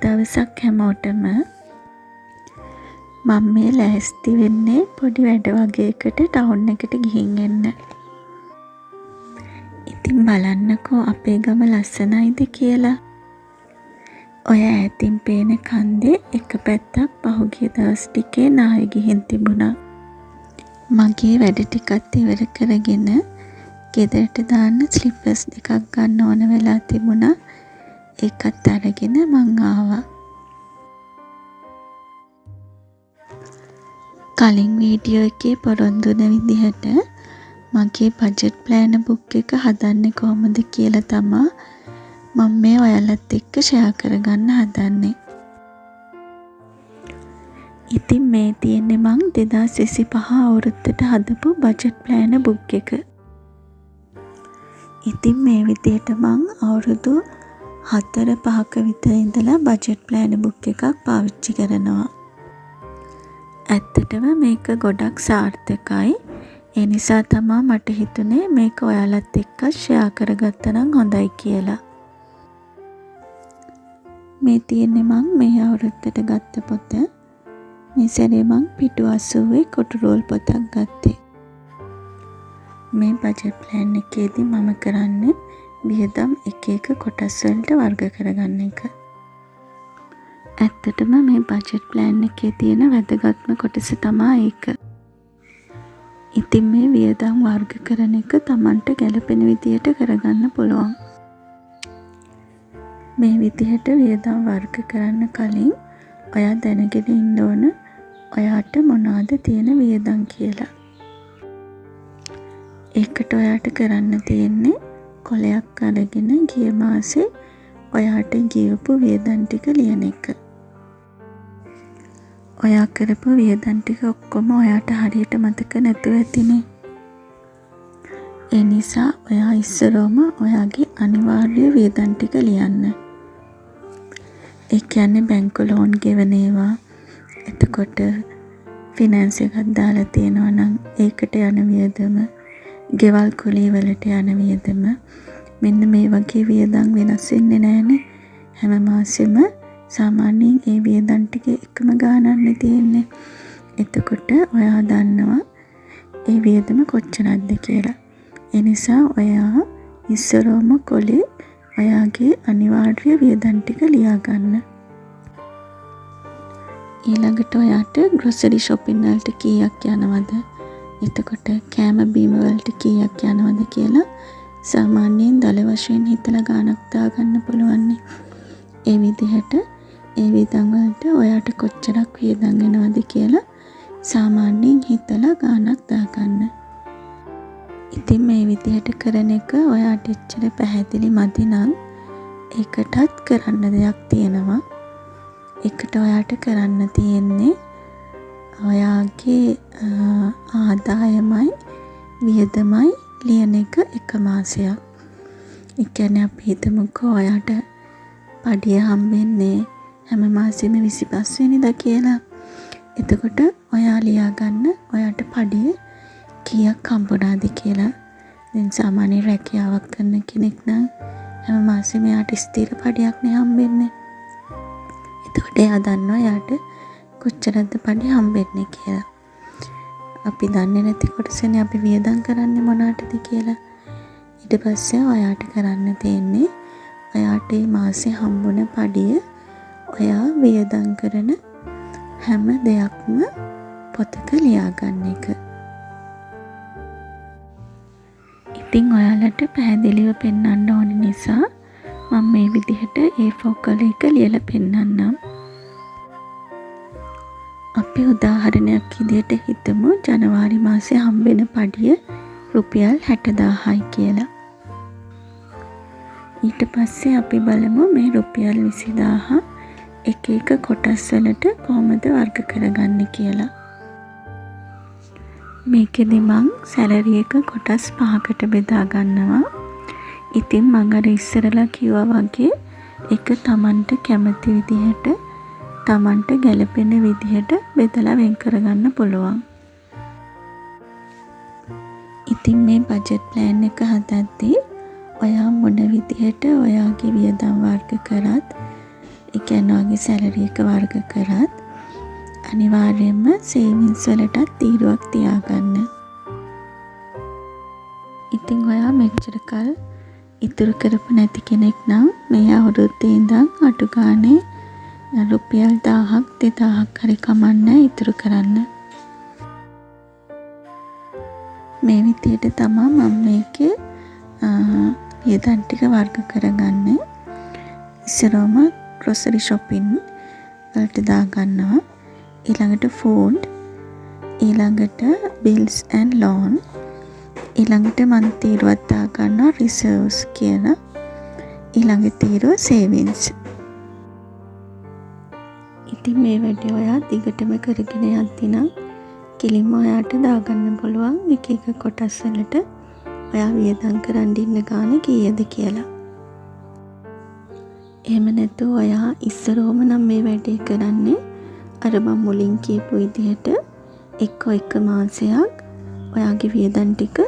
දවසක් හැමෝටම. මං මේ ලෑස්ති වෙන්නේ පොඩි වැඩ වගයකට ටවුන් එකට ගිහින් එන්න. ඉතින් බලන්නකෝ අපේ ගම ලස්සනයිද කියලා. ඔය ඈතින් පේන කන්දේ එක පැත්තක් පහුගිය දවස් ටිකේ නාය ගිහින් තිබුණා. මගේ වැඩ ටිකත් ඉවර කරගෙන ගෙදරට දාන්න ස්ලිපර්ස් දෙකක් ගන්න ඕන වෙලා තිබුණා. ඒකත් අරගෙන මං ආවා. කලින් වීඩියෝ එකේ පොරොන්දු වුණ විදිහට මගේ බජට් ප්ලෑනර් බුක් එක හදන්නේ කොහොමද කියලා තමා මම මේ ඔයාලත් එක්ක ෂෙයා කරගන්න හදන්නේ. ඉතින් මේ තියෙන්නේ මං 2025 අවුරුද්දට හදපු බජට් ප්ලෑනර් බුක් එක. ඉතින් මේ විදිහට මං අවුරුදු 4 5ක විතර ඉඳලා බජට් ප්ලෑනර් බුක් එකක් පාවිච්චි කරනවා. ඇත්තටම මේක ගොඩක් සාර්ථකයි. ඒ නිසා තමා මට හිතුනේ මේක ඔයාලත් එක්කත් ෂෙයා කරගත්තා නම් හොඳයි කියලා. මේ තියෙන්නේ මං මේ අවුරුද්දට ගත්ත පොත. මේ සැරේ මං පිටු 80 කොටු රෝල් පොතක් ගත්තේ. මේ බජට් ප්ලෑන් එකේදී මම කරන්නේ වියදම් එක එක කොටස් වලට වර්ග කරගන්න එක. ඇත්තටම මේ බජට් ප්ලෑන් එකේ තියෙන වැදගත්ම කොටස තමා ඒක. ඉතින් මේ වියදම් වර්ග කරන එක තමන්ට ගැලපෙන විදියට කරගන්න පුළුවන්. මේ විදිහට වියදම් වර්ග කරන්න කලින් ඔයා දැනගෙන ඉන්න ඕන ඔයාට මොනවද තියෙන වියදම් කියලා. ඒකට ඔයාට කරන්න තියෙන්නේ කොලයක් අරගෙන ගිය මාසේ ඔයාට ගෙවපු වියදම් ටික ලියන එක. ඔයා කරපු වියදම් ටික ඔක්කොම ඔයාට හරියට මතක නැතුව ඇතිනේ. ඒ නිසා ඔයා ඉස්සරෝම ඔයාගේ අනිවාර්ය වියදම් ටික ලියන්න. ඒ කියන්නේ බැංකු ලෝන් ගෙවන ඒවා, එතකොට ෆිනෑන්ස් එකක් දාලා තියෙනවා නම් ඒකට යන වියදම, ගෙවල් කුලී වලට යන වියදම, මෙන්න මේ වගේ වියදම් වෙනස් වෙන්නේ නෑනේ. හැම මාසෙම සාමාන්‍යයෙන් ඒ වියදම් ටික එකම ගාණක්නේ තියෙන්නේ. එතකොට ඔයා දන්නවා ඒ වියදම කොච්චරක්ද කියලා. ඒ නිසා ඔයා ඉස්සරෝම කොලේ ඔයාගේ අනිවාර්ය වියදම් ටික ලියා ගන්න. ඊළඟට ඔයාට ග්‍රොසරි ෂොපින් වලට කීයක් යනවද, එතකොට කෑම බීම වලට කීයක් යනවද කියලා සාමාන්‍යයෙන් දළ වශයෙන් හිතලා ගාණක් දාගන්න පුළුවන්නේ. ඒ විදිහට ඒ වියදම් වලට ඔයාට කොච්චරක් වියදම් වෙනවද කියලා සාමාන්‍යයෙන් හිතලා ගාණක් දාගන්න. ඉතින් මේ විදිහට කරන එක ඔයාට එච්චර පැහැදිලි මදි නම් ඒකටත් කරන්න දෙයක් තියෙනවා. ඒකට ඔයාට කරන්න තියෙන්නේ ඔයාගේ ආදායමයි වියදමයි ලියන එක එක මාසයක්. ඒ කියන්නේ අපි හිතමුකෝ ඔයාට පඩිය හම්බෙන්නේ හැම මාසෙම 25 වෙනිදා කියලා. එතකොට ඔයා ලියාගන්න ඔයාට පඩිය කීයක් හම්බුණාද කියලා. දැන් සාමාන්‍ය රැකියාවක් කරන කෙනෙක් නම් හැම මාසෙම එයාට ස්ථිර පඩියක්නේ හම්බෙන්නේ. එතකොට එයා දන්නවා එයාට කොච්චරක්ද පඩි හම්බෙන්නේ කියලා. අපි දන්නේ නැති කොටසනේ අපි වියදම් කරන්නේ මොනාටද කියලා. ඊට පස්සේ ඔයාට කරන්න තියෙන්නේ ඔයාට මේ මාසේ හම්බුණ පඩිය ඔයා වියදම් කරන හැම දෙයක්ම පොතක ලියාගන්න එක. ඉතින් ඔයාලට පැහැදිලිව පෙන්වන්න ඕන නිසා මම මේ විදිහට A4 කොලයක ලියලා පෙන්වන්නම්. අපි උදාහරණයක් විදිහට හිතමු ජනවාරි මාසේ හම්බෙන පඩිය රුපියල් 60,000යි කියලා. ඊට පස්සේ අපි බලමු මේ රුපියල් 20,000 එක එක කොටස් වලට කොහොමද වර්ග කරගන්නේ කියලා. මේකෙදි මං සැලරි එක කොටස් 5කට බෙදා ගන්නවා. ඉතින් මං අර ඉස්සරලා කිව්වා වගේ ඒක තමන්ට කැමති විදිහට තමන්ට ගැලපෙන විදිහට බෙදලා වෙන් කරගන්න පුළුවන්. ඉතින් මේ බජට් ප්ලෑන් එක හදද්දී ඔයා මොන විදිහට ඔයාගේ වියදම් වර්ග කරත් ඒ කියන්නේ ඔයාගේ සැලරි එක වර්ග කරත් අනිවාර්යයෙන්ම සේවින්ස් වලටත් තීරුවක් තියාගන්න. ඉතින් ඔයා මෙච්චර කල් ඉතුරු කරපු නැති කෙනෙක් නම් මේ අවුරුද්දේ ඉඳන් අඩු ගානේ රුපියල් 1000ක් 2000ක් හරි කමක් නෑ ඉතුරු කරන්න. මේ විදියට තමා මම මේකේ වියදම් ටික වර්ග කරගන්නේ. ඉස්සරවම ග්‍රොසරි ෂොපින් වලට දාගන්නවා. ඊළඟට ෆුඩ්, ඊළඟට බිල්ස් ඇන්ඩ් ලෝන්, ඊළඟට මං තීරුවක් දාගන්නවා රිසර්ව්ස් කියලා. ඊළඟ තීරුව සේවින්ස්. ඉතින් මේ වැඩේ ඔයා දිගටම කරගෙන යද්දි නම් කෙලින්ම ඔයාට දාගන්න පුළුවන් එක එක කොටස් වලට ඔයා වියදම් කරන් ඉන්න ගාන කීයද කියලා. එහෙම නැතුව ඔයා ඉස්සරෝම නම් මේ වැඩේ කරන්නේ අර මං මුලින් කියපු විදිහට එක්කෝ එක මාසයක් ඔයාගේ වියදම් ටික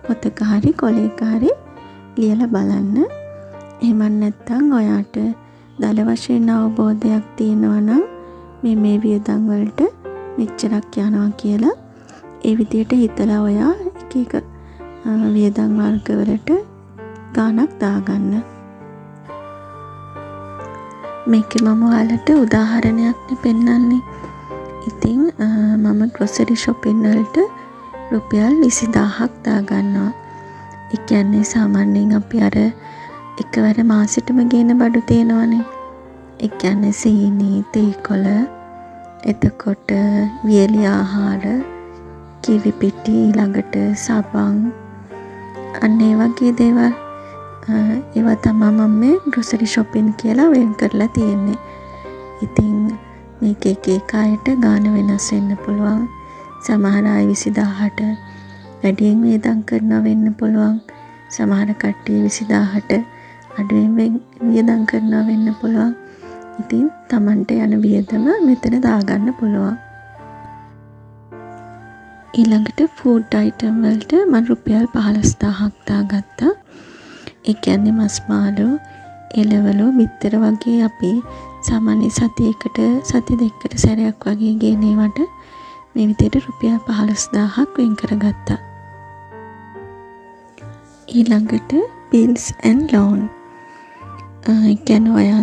පොතක හරි කොලයක හරි ලියලා බලන්න. එහෙමත් නැත්නම් ඔයාට දළ වශයෙන් අවබෝධයක් තියෙනවා නම් මේ වියදම් වලට මෙච්චරක් යනවා කියලා ඒ විදිහට හිතලා ඔයා එක එක වියදම් වර්ග වලට ගාණක් දාගන්න. මේකේ මම ඔයාලට උදාහරණයක් නේ පෙන්නන්නේ. ඉතින් මම ග්‍රොසරි ෂොපින් වලට රුපියල් 20,000ක් දාගන්නවා. ඒ කියන්නේ සාමාන්‍යයෙන් අපි අර එකවර මාසෙටම ගේන බඩු තියෙනවනේ. ඒ කියන්නේ සීනි, තේ කොළ, එතකොට වියලි ආහාර, කිරි පිටි, ඊළඟට සබන්, අන්න ඒ වගේ දේවල්. ඒවා තමා මම මේ ග්‍රොසරි ෂොපින් කියලා වෙන් කරලා තියෙන්නේ. ඉතින් මේක එක එක අයට ගාන වෙනස් වෙන්න පුළුවන්. සමහර අය 20,000ට වැඩියෙන් වියදම් කරනවා වෙන්න පුළුවන්. සමහර කට්ටිය 20,000ට අඩුවෙන් වියදම් කරනවා වෙන්න පුළුවන්. ඉතින් තමන්ට යන වියදම මෙතන දාගන්න පුළුවන්. ඊළඟට ෆුඩ් අයිටම් වලට මං රුපියල් 15,000ක් දාගත්තා. ඒ කියන්නේ මස් මාළු, එළවලු, බිත්තර වගේ අපි සාමාන්‍ය සතියකට සති දෙකකට සැරයක් වගේ ගේන ඒවාට මේ විදිහට රුපියල් 15,000ක් වෙන් කරගත්තා. ඊළඟට බිල්ස් ඇන්ඩ් ලෝන්. ඒ කියන්නේ ඔයා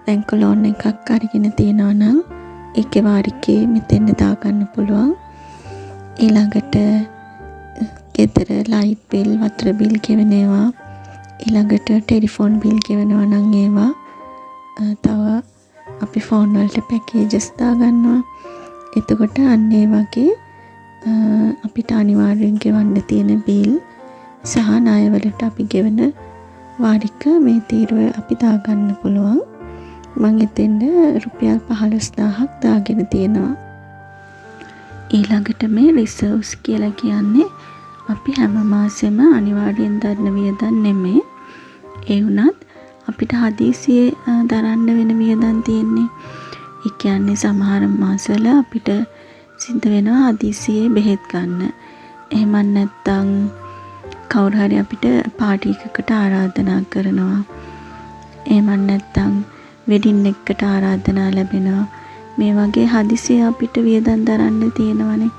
බැංකු ලෝන් එකක් අරගෙන තියෙනවා නම් ඒකේ වාරිකේ මෙතෙන්ට දාගන්න පුළුවන්. ඊළඟට ගෙදර ලයිට් බිල්, වතුර බිල් ගෙවන ඒවා, ඊළඟට ටෙලිෆෝන් බිල් ගෙවනවා නම් ඒවා, තව අපි ෆෝන් වලට පැකේජස් දාගන්නවා. එතකොට අන්න ඒ වගේ අපිට අනිවාර්යෙන් ගෙවන්න තියෙන බිල් සහ ණයවලට අපි ගෙවන වාරික මේ තීරුව අපි දාගන්න පුළුවන්. මං එතෙන්ට රුපියල් 15,000ක් දාගෙන තියෙනවා. ඊළඟට මේ රිසර්ව්ස් කියලා කියන්නේ අපි හැම මාසෙම අනිවාර්යෙන් දරන වියදම් නෙමේ. ඒ වුණත් අපිට හදිසියේ දරන්න වෙන වියදම් තියෙන්නේ. ඒ කියන්නේ සමහර මාසවල අපිට සිද්ධ වෙනවා හදිසියේ බෙහෙත් ගන්න. එහෙමත් නැත්නම් කවුරු හරි අපිට පාටි එකකට ආරාධනා කරනවා. එහෙමත් නැත්නම් වෙඩින් එකකට ආරාධනා ලැබෙනවා. මේ වගේ හදිසියේ අපිට වියදම් දරන්න තියෙනවනේ.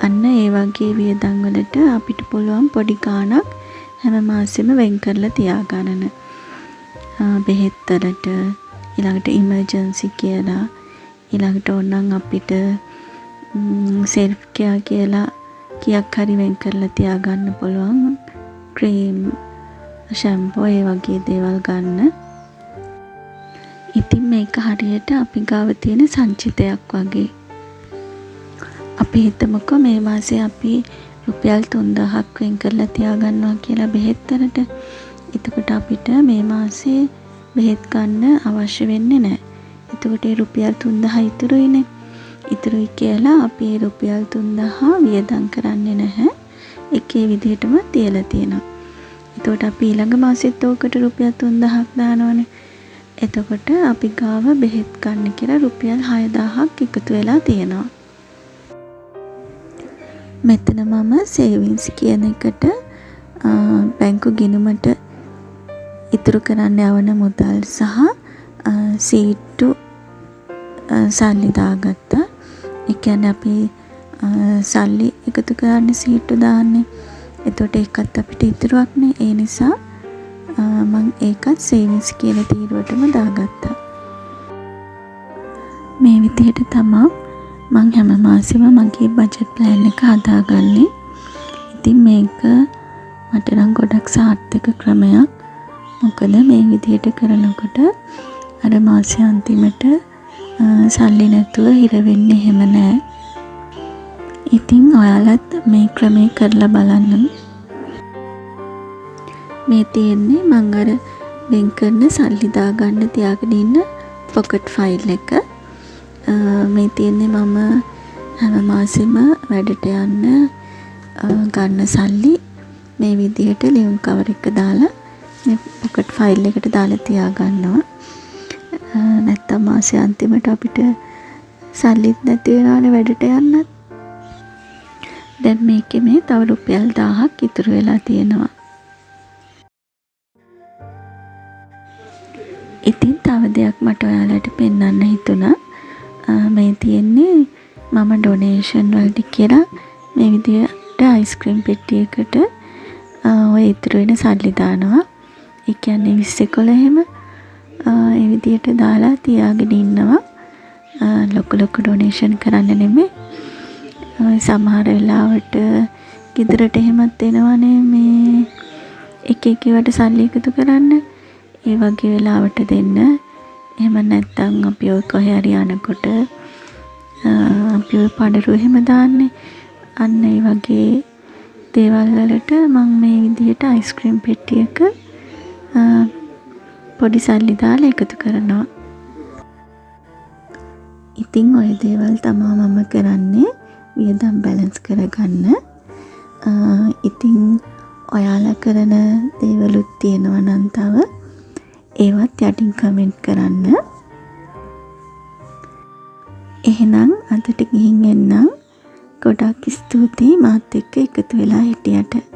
අන්න ඒ වගේ වියදම් වලට අපිට පුළුවන් පොඩි ගාණක් හැම මාසෙම වෙන් කරලා තියාගන්න. බෙහෙත් වලට, ඊළඟට ඉමර්ජන්සි කියලා, ඊළඟට ඕනනම් අපිට සෙල්ෆ් කෙයා කියලා කීයක් හරි වෙන් කරලා තියාගන්න පුළුවන්. ක්‍රීම්, ෂැම්පෝ ඒ වගේ දේවල් ගන්න. ඉතින් මේක හරියට අපි ගාව තියෙන සංචිතයක් වගේ. අපි හිතමුකෝ මේ මාසේ අපි රුපියල් 3000ක් වෙන් කරලා තියාගන්නවා කියලා බෙහෙත් වලට. එතකොට අපිට මේ මාසේ බෙහෙත් ගන්න අවශ්‍ය වෙන්නේ නෑ. එතකොට ඒ රුපියල් 3000 ඉතුරුයිනේ. ඉතුරුයි කියලා අපි ඒ රුපියල් 3000 වියදම් කරන්නේ නැහැ. ඒක ඒ විදිහටම තියලා තියෙනවා. එතකොට අපි ඊළඟ මාසෙත් ඕකට රුපියල් 3000ක් දානවනේ. එතකොට අපි ගාව බෙහෙත් ගන්න කියලා රුපියල් 6000ක් එකතු වෙලා තියෙනවා. මෙතන මම සේවින්ස් කියන එකට බැංකු ගිණුමට ඉතුරු කරන්න යවන මුදල් සහ සීට්ටු සල්ලි දාගත්තා. ඒ කියන්නේ අපි සල්ලි එකතු කරන්නේ සීට්ටු දාන්නේ. එතකොට ඒකත් අපිට ඉතුරුවක්නේ. ඒ නිසා මං ඒකත් සේවිංස් කියන තීරුවටම දාගත්තා. මේ විදිහට තමා මං හැම මාසෙම මගේ බජට් ප්ලෑන් එක හදාගන්නේ. ඉතින් මේක මට නම් ගොඩක් සාර්ථක ක්‍රමයක්. මොකද මේ විදිහට කරනකොට අර මාසේ අන්තිමට සල්ලි නැතුව හිර වෙන්නේ එහෙම නෑ. ඉතින් ඔයාලත් මේ ක්‍රමය කරලා බලන්න. මේ තියෙන්නේ මං අර වෙන් කරන සල්ලි දාගන්න තියාගෙන ඉන්න පොකට් ෆයිල් එක. මේ තියෙන්නේ මම හැම මාසෙම වැඩට යන්න ගන්න සල්ලි මේ විදිහට ලියුම් කවර් එක දාලා මේ පොකට් ෆයිල් එකට දාලා තියාගන්නවා. නැත්තම් මාසේ අන්තිමට අපිට සල්ලිත් නැති වෙනවනේ වැඩට යන්නත්. දැන් මේකේ මේ තව රුපියල් 1000ක් ඉතුරු වෙලා තියෙනවා. ඉතින් තව දෙයක් මට ඔයාලට පෙන්වන්න හිතුණා. මේ තියෙන්නේ මම ඩොනේෂන් වලට කියලා මේ විදිහට අයිස්ක්‍රීම් පෙට්ටියකට ඔය ඉතුරු වෙන සල්ලි දානවා. ඒ කියන්නේ 20 11 එහෙම ඒ විදිහට දාලා තියාගෙන ඉන්නවා. ලොකු ලොකු ඩොනේෂන් කරන්න නෙමෙයි. සමහර වෙලාවට ගෙදරට එහෙමත් එනවනේ මේ එක එක ඒවාට සල්ලි එකතු කරන්න. ඒ වගේ වෙලාවට දෙන්න. එහෙම නැත්නම් අපි ඔය කොහේ හරි යනකොට අපි ඔය පඩරු එහෙම දාන්නේ. අන්න ඒ වගේ දේවල් වලට මං මේ විදිහට අයිස්ක්‍රීම් පෙට්ටියක පොඩි සල්ලි දාලා එකතු කරනවා. ඉතින් ඔය දේවල් තමා මම කරන්නේ වියදම් බැලන්ස් කරගන්න. ඉතින් ඔයාලා කරන දේවලුත් තියෙනවා නම් තව ඒවත් යටින් කමෙන්ට් කරන්න. එහෙනම් අදට ගිහින් එන්නම්. ගොඩක් ස්තුතියි මාත් එක්ක එකතු වෙලා හිටියට.